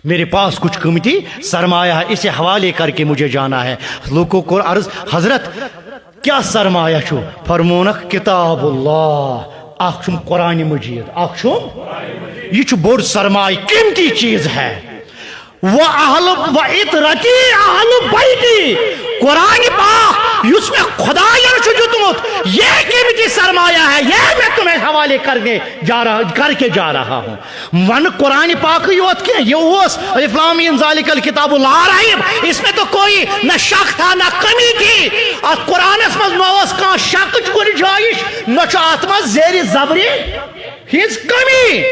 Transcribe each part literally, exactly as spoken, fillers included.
میرے پاس کچھ قیمتی سرمایہ ہے، اسے حوالے کر کے مجھے جانا ہے۔ لوکو کوٚر عرض، حضرت، کیا سرمایہ چھو؟ فرمونکھ، کتاب اللہ، اکھ چھُم قرآن مجید، اکھ چھُم، یہِ چھُ بوٚڑ سرمایہ، قیمتی چیز ہے۔ و اہل و عترتی اہل بیتی، قرآن پاک یُس مےٚ خداین چھُ دیُتمُت، یہ قیمتی سرمایہ ہے، یہ میں تمہیں حوالے کرنے جا رہا، کر کے جا رہا ہوں۔ ون قرآن پاک یوت کینٛہہ، یہ اوس الف لام میم ذالک الکتاب لا ریب، اس میں تو کوئی نہ شک تھا نہ کمی تھی۔ اتھ قرآنس منٛز نہ اوس کانٛہہ شک کُنہِ جایہِ، نہ چھُ اتھ منٛز زیر زبری ہٕنٛز کمی۔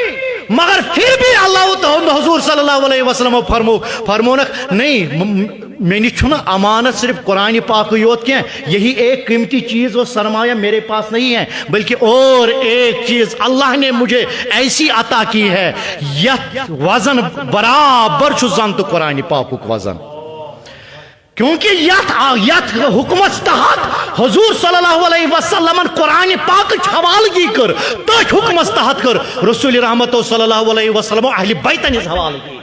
مگر پھر بھی اللہ تہنٛد حضور صلی اللہ علیہ وسلم فرمو، فرمونکھ، نہیں، م-، مےٚ نِش چھُنہٕ امانت صرف قرآن پاکٕے یوت کینٛہہ، یہی ایک قیمتی چیز و سرمایہ میرے پاس نہیں ہے، بلکہ اور ایک چیز اللہ نے مجھے ایسی عطا کی ہے، یتھ وزن برابر چھُ زن تہٕ قرآن پاکُک وزن۔ کیونکہ یتھ، یتھ حکمس تحت حضور صلی اللہ علیہ وسلمن قرآن پاکٕچ حوالگی کٔر، تٔتھۍ حکمس تحت کٔر رسول رحمت صلی اللہ علیہ وسلم اہل بیتن ہٕنٛز حوالگی۔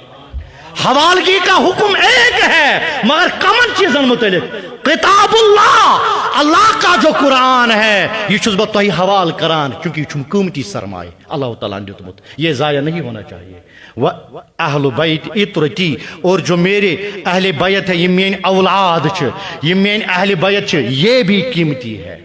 حوالگی کا حکم ایک ہے، مگر کمن چیزن متعلق؟ کتاب اللہ، اللہ کا جو قرآن ہے، یہ چھُس بہٕ تۄہہِ حوالہٕ کران، کیونکہ یہ چھُم قیمتی سرمایہ، اللہ تعالیٰ ہن دیُتمُت، یہ ضائع نہیں ہونا چاہیے۔ و اہل بیت عترتی، اور جو میرے اہل بیت ہے، یہ میٲنۍ اولاد چھِ، یہ میٲنۍ اہل بیت چھِ، یہ بھی قیمتی ہے۔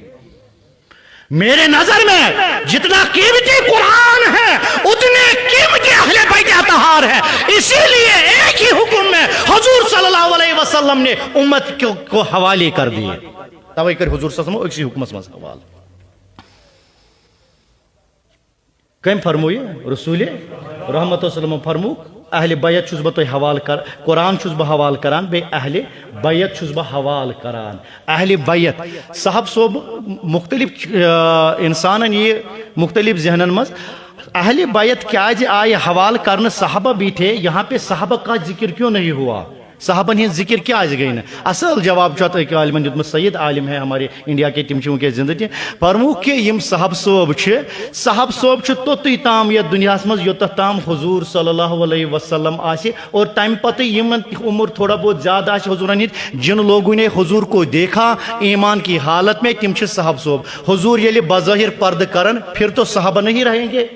میرے نظر میں جتنا قیمتی قرآن ہے، اتنے قیمتی اہل بیت اطہار ہے۔ اسی لیے ایک ہی حکم میں حضور صلی اللہ علیہ وسلم نے امت کو، کو حوالے کر دیے۔ توے کر حضور صلی اللہ علیہ وسلم اکسی حکمس منٛز حوالہٕ۔ کٔمۍ فرموو یہِ؟ رسول رحمت صلی اللہ علیہ وسلم فرموو، اہل بیت چھُس بہٕ تۄہہِ حوالہٕ کر-، قرآن چھُس بہٕ حوالہٕ کران، بیٚیہِ اہل بیت چھُس بہٕ حوالہٕ کران۔ اہل بیت، صاحب صٲب، مختلف، آ، انسانن یہِ مختلف ذہنن منٛز، اہل بیت کیازِ آیہِ حوالہٕ کرنہٕ؟ صحابہ بھی تھے، یہاں پہ صحابہ کا ذکر کیوں نہیں ہوا؟ صحابن ہٕنٛز ذکر کیازِ گٔے نہٕ؟ اصل جواب چھُ اتھ أکۍ عالمن دیُتمُت، سید عالم ہے ہمارے انڈیا کے، تِم چھِ وٕنکیٚس زندٕ تہِ۔ فرمووُکھ کہِ یِم صحاب صٲب چھِ، صحاب صٲب چھِ توٚتُے تام یتھ دُنیاہس منٛز یوٚتتھ تام حضور صلی اللہ علیہ وسلم آسہِ اور تمہِ پتہٕ یِمن عمر تھوڑا بہت زیادٕ آسہِ حضورن ہٕنٛدۍ، جن لوگوں نے حضور کو دیکھا ایمان کی حالت میں، تِم چھِ صحاب صٲب۔ حضور ییٚلہِ بظٲہر پردٕ کرن، پھر تو صحابہ نہیں رہیں گے۔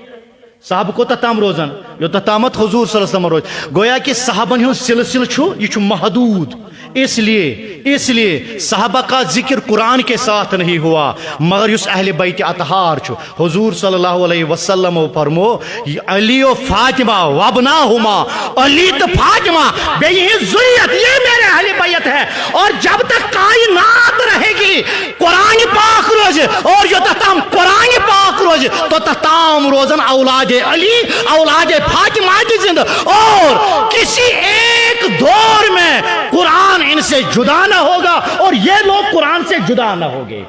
صحابہ کوتاہ تام روزن؟ یوتاہ تامتھ حضور صلی اللہ علیہ وسلم روزِ۔ گویا کہ صحابن ہُنٛد سلسلہٕ چھُ، یہِ چھُ محدود۔ اس لیے، اس لیے صحابہ کا ذکر قرآن کے ساتھ نہیں ہوا، مگر یُس اہل بیت اطہار چھُ، حضور صلی اللہ علیہ وسلم فرمو، علی و فاطمہ وابناہما، علی تو فاطمہ، بیٚیہِ یِہنٛز ذریت، یہ میرے اہل بیت ہے۔ اور جب تک کائنات رہے گی، قرآن پاک روزِ، اور یوتاہ تام قرآن پاک روزِ، توتاہ تام روزن اولاد علی، اولاد فاطمہ تہِ زندٕ، اور کسی ایک دور میں قرآن ان سے جدا نہ ہوگا اور یہ لوگ قرآن سے جدا نہ ہوگے۔